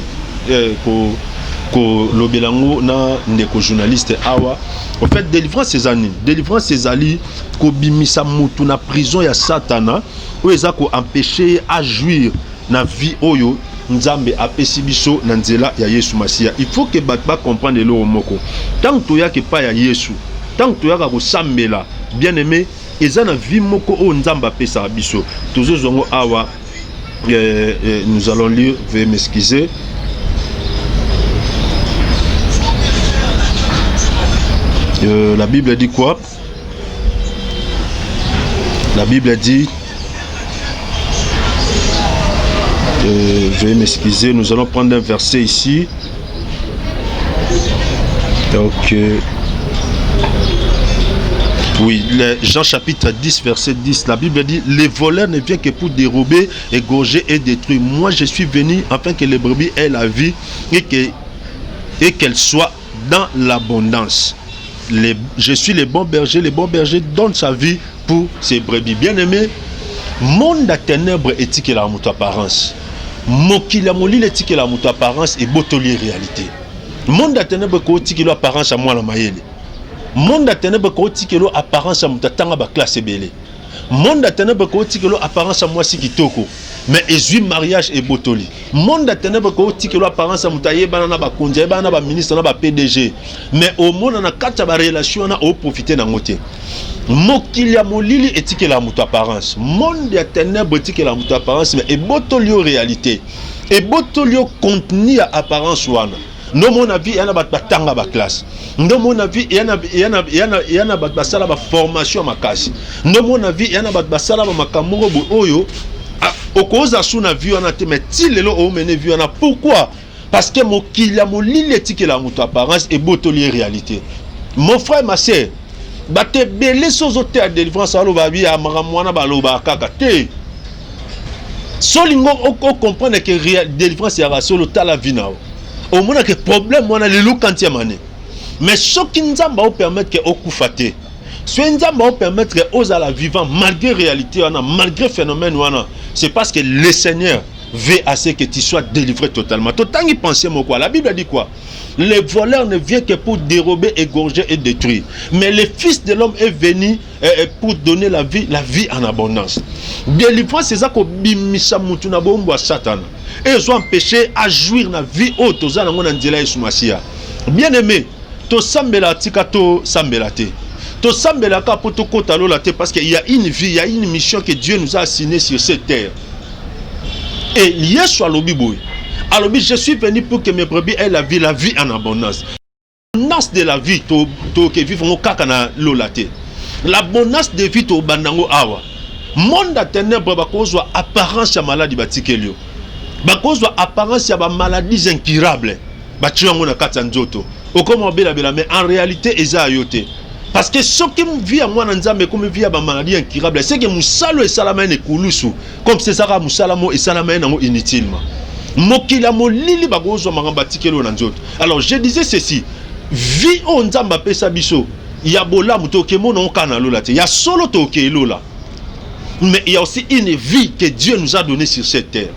kolobela yango na ndeko journaliste awa. En fait, délivrance eza nini? Délivrance ezali kobimisa motu na prison ya Satana oyo eza koempêche ye ajouir na vie oyo Nzambe apesi biso na nzela ya Yesu Masiya. Il faut ke bato bacomprendre eloko moko: ntango toyaka epai ya Yesu, ntango toyaka kosambela, bien aimé, eza na vie moko oyo Nzambe apesaka biso. Tozozwa yango awa. Nous allons lire, veuillez m'excuser. La Bible dit quoi? La Bible dit, veuillez m'excuser, nous allons prendre un verset ici. Donc, oui, Jean chapitre 10, verset 10, la Bible dit: «Les voleurs ne viennent que pour dérober, égorger et détruire. Moi, je suis venu afin que les brebis aient la vie et qu'elle soit dans l'abondance. Je suis le bon berger, le bon berger donne sa vie pour ses brebis.» Bien-aimé, monde ya ténèbres etikela moto apparence. Mokili ya molili etikela moto apparence, ebotoli réalité. Monde ya ténèbres kotikela apparence ya mwana mayele. Monde ya ténèbres kotikela apparence ya moto atanga baclasse ebele. Monde ya ténèbres kotikela apparence ya mwasi kitoko, mais ezwi mariage, ebotoli. Monde ya ténèbres kotikela apparence ya moto ayebana na bakonzi, ayebana na baministre, na baPDG, mais omona na kati ya barelation wana oprofite nango te. Mokili ya molili etikela moto apparence. Monde ya ténèbre etikela moto apparence, mais ebotoli yo réalité, ebotoli yo contenu ya apparence wana. Ndomona vie eya na bato batanga baclasse, ndomona vie eya na bato basala baformation ya makasi, ndomona vie eya na bato basala bamakambo moko boye oyo okoza su na vie wana te, mais ti lelo omene vie wana. Pourquoi? Parce que mokili ya molili etikela moto apparence, ebotoli ye réalité. Mon frère, ma sœur, Bato ebele so ozoteya délivrance, aloba bi ya makambo wana balobaka kaka te. So olingo ocomprendre ke délivrance yaka solo, tala vie na yo, omonake problème wana lelo quantième année. Mais soki Nzambe aopermettre ke okufa te, soki Nzambe aopermettre ke ozala vivant malgré réalité wana, malgré phénomène wana, c'est parce que le Seigneur veut à ce que tu sois délivré totalement. Totangi pensée moko, la Bible dit quoi? Le voleur ne vient que pour dérober, égorger et détruire, mais le Fils de l'homme est venu pour donner la vie, la vie en abondance. Délivrance eza kobimisa mutu na bombo ya Satana ezo empêcher à jouir na vie oyo toza nango na nzela ya Yesu Masiya. Bien aimé, tosambela, tika tosambela te, tosambelaka mpo tokɔta lola te, parce que il y a une vie, il y a une mission que Dieu nous a assignée sur cette terre. Et Yesu alobi boye, alobi: je suis venu pour que mes brebis aient la vie, la vie en abondance. L'abondance de la vie, toke vivre ngo kaka na lola te. L'abondance de vie, tobanda yango awa. Monde ya ténèbre bakozwa apparence ya maladie, batikeli yo, bakozwa apparence ya bamaladies incurable, batie yango na kati ya nzoto, okoma obelabela, mais en réalité eza ya yo te. Parce que soki vie ya mwana Nzambe ekomi vie ya bamaladies incurable, c'est que mosala esalama ye na ekulusu comme si ezaka mosala mo esalama ye nango inutilement. Mokili ya molili bakozwa makambo, batikeli oyo na nzoto. Alors je disais ceci: vie oyo Nzambe apesa biso ya bolamu, tokemona ngo kaka na lola te. Ya solo, tokei lola, mais il y a aussi une vie que Dieu nous a donnée sur cette terre.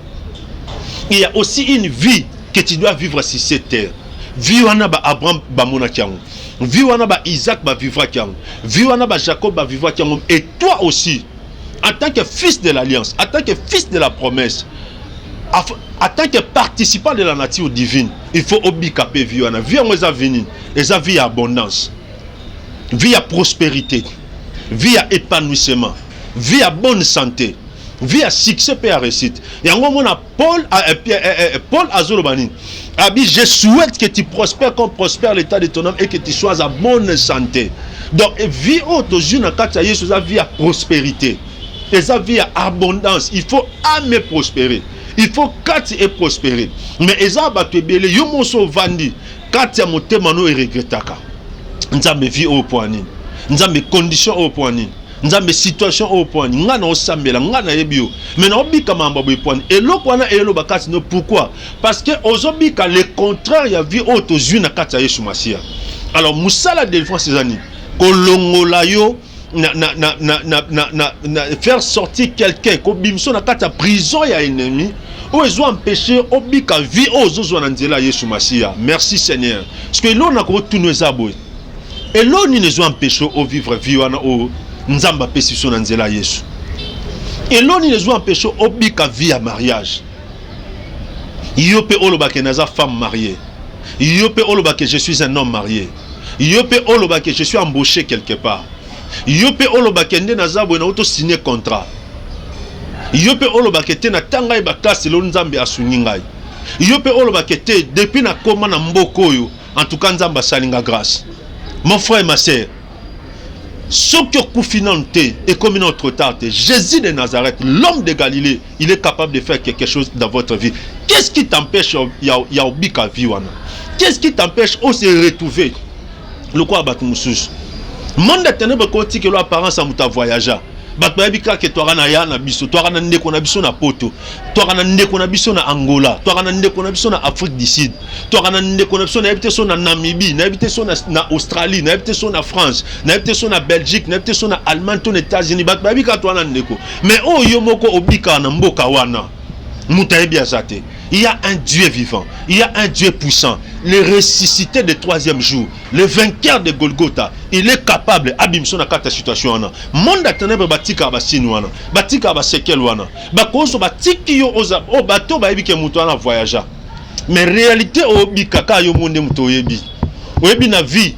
Il y a aussi une vie que tu dois vivre sur cette terre. Vie wana, ba Abraham bamonaki yango, vie wana, ba Isaac bavivraki yango, vie wana, ba Jacob bavivraki yango. Et toi aussi, en tant que fils de l'alliance, en tant que fils de la promesse, en tant que participant de la nature divine, il faut obika mpe vie wana. Vie yango eza vie nini? Eza vie ya abondance, vie ya prospérité, vie ya épanouissement, vie ya bonne santé, vie ya succès mpe ya réussite. Yango omona Paul, Paul azoloba nini? Abi: je souhaite que tu prospères comme prospère l'état de ton âme et que tu sois à bonne santé. Donc vie oyo tozwi na kati ya Yesu eza vie ya prospérité, eza vie ya abondance. Il faut âme prospérer, il faut kati eprospérer. Mais eza bato ebele, yo moso ovandi kati ya motema no, eregretaka: Nzambe, vie oyo mpo ya nini? Nzambe, condition oyo mpo ya nini? Nzambe, situation oyo mpo ya nini? Ngai naosambela, ngai nayebi yo, mais naobika makambo boye mpo ya nini? Eloko wana eyeloba kati no. Pourquoi? Parce que ozobika le contraire ya vie oyo tozwi na kati ya Yesu Masiya. Alors mosala délivrance eza nini? Kolongola yo na, na, na, na, na, na, na, na, faire sortir quelqu'un, kobimisa na kati ya prison ya ennemi oyo ezo empêcher obika vie oyo ozozwa na nzela ya Yesu Masiya. Merci Seigneur. Parce que eloko na kotuna eza boye: eloko nini ezo empêcher ovivre vie wana oyo Nzambe apesi biso na nzela ya Yesu? Eloko nini ezo empêcher obika vie ya mariage? Yo mpe olobake naza femme mariée, yo mpe olobake je suis un homme marié, yo mpe olobake je suis embauché quelque part, yo mpe olobake nde naza boye, nauti signer contrat, yo mpe olobake te na ntango ngai baklase lelo, Nzambe asungi ngai, yo mpe olobake te depuis nakóma na mboka oyo, en tout cas Nzambe asali nga grâce. Mon frère et ma sœur, soki okufi nanu te, ekomi nano trop tard te. Jésus de Nazareth, l'homme de Galilée, il est capable de faire quelque chose dans votre vie. Qu'est-ce qui t'empêche ya obika vie wana? Qu'est-ce qui t'empêche ose retrouver lokola bato mosusu? Monde ya ténèbre kotikelo apparence ya moto avoyagea. Bato bayebi kaka twaka na ya na biso, twaka na ndeko na biso na Poto, twaka na ndeko na biso na Angola, twaka na ndeko na biso na Afrique du Sud, twaka na ndeko na biso, nayebi te so na Namibie, nayebi te so na Australie, nayebi te so na France, nayebi te so na Belgique, nayebi te so na Allemagne to na États-Unis. Bato bayebi kaka twana ndeko, mais oyo yo moko obikaka na mboka wana, moto ayebi aza te. Il y a un Dieu vivant, il y a un Dieu puissant, le ressuscité du troisième jour, le vainqueur de Golgotha. Il est capable abimisa na kati ya situation wana. Monde ya ténèbre batikaka basini wana, batikaka basekele wana, bakozwa batiki yo oza oyo bato bayebi ke moto wana voyagea, mais réalité obikaka yo mo nde moto oyebi. Oyebi na vie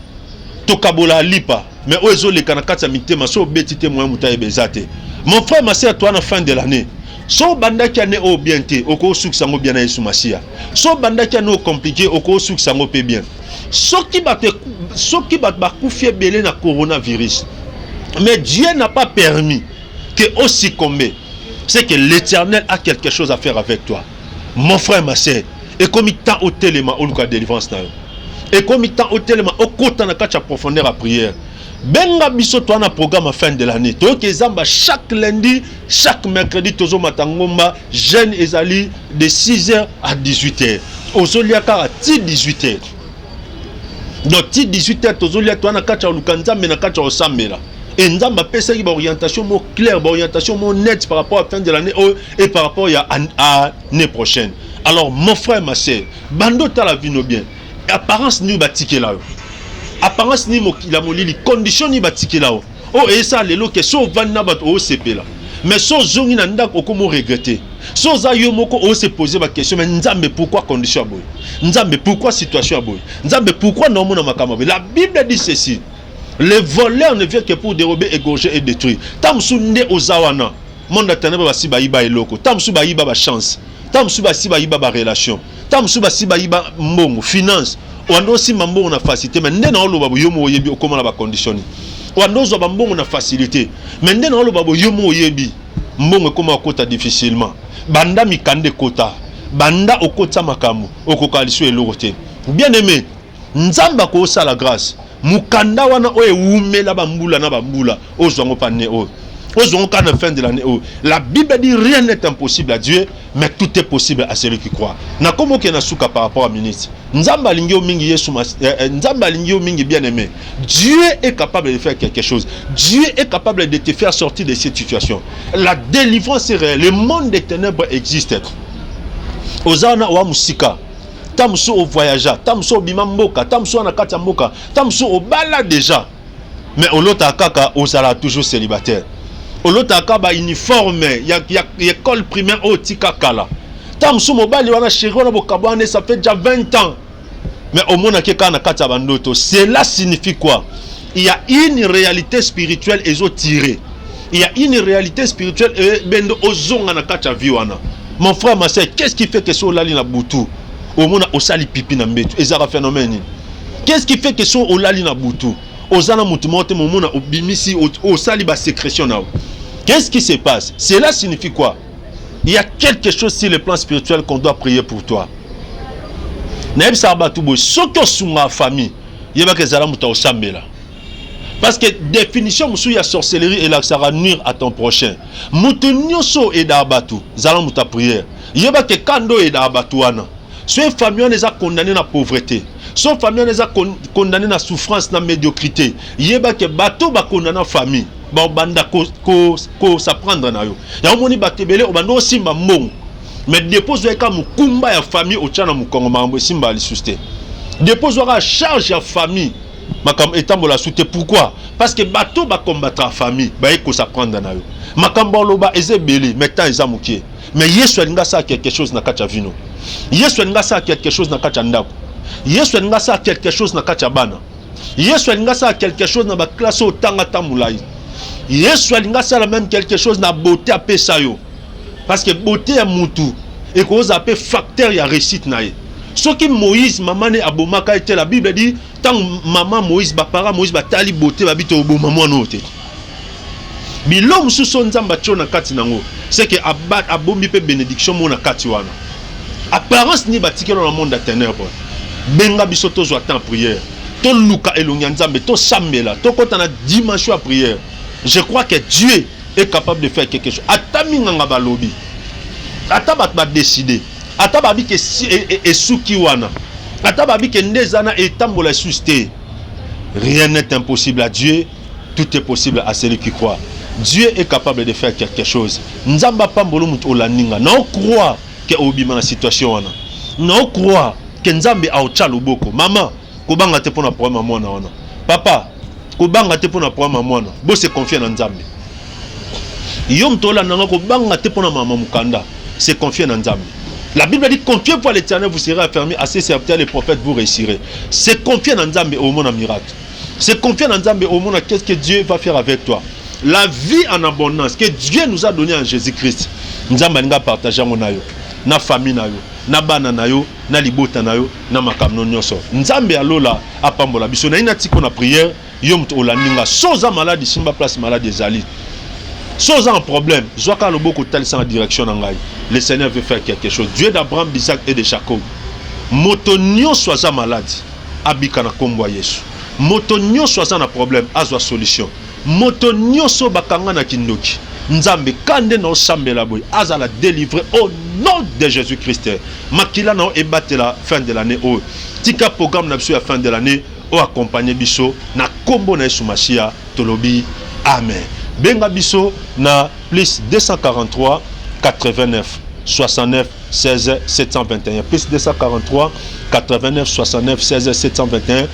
tokabola lipa, mais oyo ezoleka na kati ya mitema, so obeti te, moya moto ayeba eza te. Mon frère, ma sœur, toi na fin de l'année, so obandaki année oyo bien te, okosukisa yango bien na Yesu Masiya. So obandaki année oyo compliqué, okosukisa yango mpe bien. Soki bato bakufi ebele na coronavirus, mais Dieu n'a pas permis que osuccomber, c'est que l'Éternel a quelque chose à faire avec toi. Mon frère, ma sœur, ekomi temps otelema, oluka délivrance na yo. Ekomi temps otelema, okota na kati ya profondeur ya prière. Benga biso, toa na programme ya fin de l'année. Toyoki ezamba chaque lundi, chaque mercredi tozomata ngomba. Jeûne ezali de 6h à 18h. Ozolia kaka ti 18h. Donc ti 18h tozolia, toa na kati ya koluka Nzambe, na kati ya kosambela. E Nzambe apesaki baorientation mo claire, baorientation mo net par rapport à fin de l'année oyo et par rapport ya année prochaine. Alors mon frère, ma sœur, bando tala vino bien. Apparence nini batikela yo? Apparence nini mokili ya molili, condition nini batikela yo oyo eyesala lelo ke so ovandi na bato osepela, mais so ozongi na ndako okomi oregretter? So oza yo moko, ose poser baquestion: mais Nzambe, pourquoi condition ya boye? Nzambe, pourquoi situation ya boye? Nzambe, pourquoi naomona makambo ya boye? La Bible dit ceci: le voleur ne vient que pour dérober, égorger et détruire. Ntango mosusu nde oza wana, monde ya ténèbre basi bayiba eloko. Ntango mosusu bayiba bachance, ntango mosusu basi bayiba barelation, ntango mosusu basi bayiba mbongo, finance. Wanda osimba mbongo na facilité, mais nde na oloba bo, yo mo oyebi okóma na bacondition nini. Wanda ozwa bambongo na facilité, mais nde na oloba bo, yo mo oyebi mbongo ekóma okota difficilement. Banda mikanda ekota, banda okota makambo, okoka liso eloko te. Bien aimé, Nzambe akosala grâce. Mokanda wana oyo ewumela bambula na bambula, ozwango mpa ne oyo, ozwango kaka na fin de l'année oyo. La Bible dit: rien n'est impossible à Dieu, mais tout est possible à celui qui croit. Nakomi okende na suka par rapport à ministre. Nzambe alingi yo mingi. Yesu, Nzambe alingi yo mingi. Bien aimé, Dieu est capable de faire quelque chose. Dieu est capable de te faire sortir de cette situation. La délivrance est réelle. Le monde des ténèbres existe. Oza wana, owa mosika, ta mosusu ovoyagea, ta mosusu obima mboka, ta mosusu wana kati ya mboka, ta mosusu obala déjà, mais olotaka kaka ozala toujours célibataire. Olotaka kaka bauniforme ya école primaire oyo tika kala. Ta mosusu mobali wana, chéri wana, bokabo wana, ça fait déjà 20 ans, mais omonaki kaka na kati ya bandoto. Cela signifie quoi? Il y a une réalité spirituelle ezotirer, il y a une réalité spirituelle ebendo ozonga na kati ya vie wana. Mon frère, ma sœur, qu'est-ce qui fait que so olali na butu, omona osali pipi na mbeto? Ezalaka phénomène nini? Qu'est-ce qui fait que so olali na butu, oza na motu moko te, momona obimisi, osali basécrétion na yo? Qu'est-ce qui se passe? Cela signifie quoi? Il y a quelque chose sur le plan spirituel qu'on doit prier pour toi. Nayebisaka bato boye: soki osungaka famille, yebaka ezala moto akosambela, parce que définition mosusu ya sorcellerie elakisaka nuire à ton prochain. Moto nyonso oyedaka bato, zala moto ya prière. Yebaka kanda oyo oyedaka bato wana, so famille wana eza condamné na pauvreté, so famille wana eza condamné na souffrance, na médiocrité, yebake bato bakondamna famille, babanda kos'en prendre na yo. Yango moni bato ebele obanda osimba mbongo, mais depuis ozwaka mokumba ya famille otya na mokongo, makambo esimba lisusu te. Depuis ozwaka charge ya famille, makambo etambola su te. Pourquoi? Parce que bato bakombattra famille, baye kos'en prendre na yo. Makambo aloba eza ebele, mais temps eza mokie. Mais Yesu alingi asala quelque chose na kati ya vino. Yesu alingi asala quelque chose na kati ya ndako. Yesu alingi asala quelque chose na kati ya bana. Yesu alingi asala quelque chose na baklasse oyo otanga ta molai. Yesu alingi asala même quelque chose na beauté apesa yo, parce que beauté ya mutu ekozala mpe facteur ya réussite na ye. Soki Moïse, mama ne abomaka ye te. La Bible dit, ntango mama Moïse, baparent Moïse batali beauté, babi te oboma mwana oyo te. Bilo mosusu oyo Nzambe atio na kati nango, c'est que abombi mpe bénédiction mo na kati wana. Apparence nini batikeli na monde ya ténèbre? Benga biso, tozwa temps prière, toluka elongi ya Nzambe, tosambela, tokɔta na dimension ya prière. Je crois que Dieu est capable de faire quelque chose. Ata minganga balobi, ata bato badécider, ata babi ke esuki wana, ata babi ke nde eza na etambola esusu te, rien n'est impossible à Dieu, tout est possible à celui qui croit. Dieu est capable de faire quelque chose. Nzambe apambolo moto olandi nga. Na ocroire ke obima na situation wana, na ocroire ke Nzambe aotya loboko. Mama, kobanga te mpona problème ya mwana wana. Papa, kobanga te mpona problème ya mwana. Bose confier na Nzambe. Yo moto olanda nga, kobanga te mpona mama mokanda. Se confier na Nzambe. La Bible dit: confiez-vous à l'Éternel, vous serez affermis, à ses serviteurs les prophètes, vous réussirez. Se confier na Nzambe, omona miracle. Se confier na Nzambe, omona qu'est-ce que Dieu va faire avec toi. La vie en abondance que Dieu nous a donné en Jésus-Christ, Nzambe alinga partage yango na yo, na famille na yo, na bana na yo, na libota na yo, na makambo nyonso. Nzambe alola apambola biso. Nayi natiko na prière. Yo moto olandi nga, so oza malade, simba place malade ezali. So oza un problème, zwaka loboko, otalisa na direction na ngai. Le Seigneur veut faire quelque chose. Dieu d'Abraham, d'Isaac et de Jacob, moto nyonso aza malade. abika na nkombo ya Yesu. Moto nyonso aza na problème azwa solution. Moto nyonso bakanga na kindoki, Nzambe ka nde na osambela boye azala délivré au nom de Jésus Christ. Makila na yo ebatela fin de l'année oyo. Tika programme na biso ya fin de l'année oyo accompagne biso na nkombo na Yesu Masiya, tolobi amen. Benga biso na plus 243 89 69 16 721, plus 243 89 69 16 721.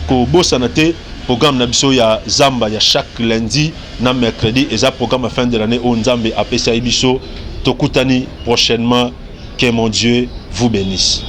Kobosana te programme na biso ya zamba ya chaque lundi na mercredi, eza programme ya fin de l'année oyo Nzambe apesa ye biso. Tokutani prochainement, que mon Dieu vous bénisse.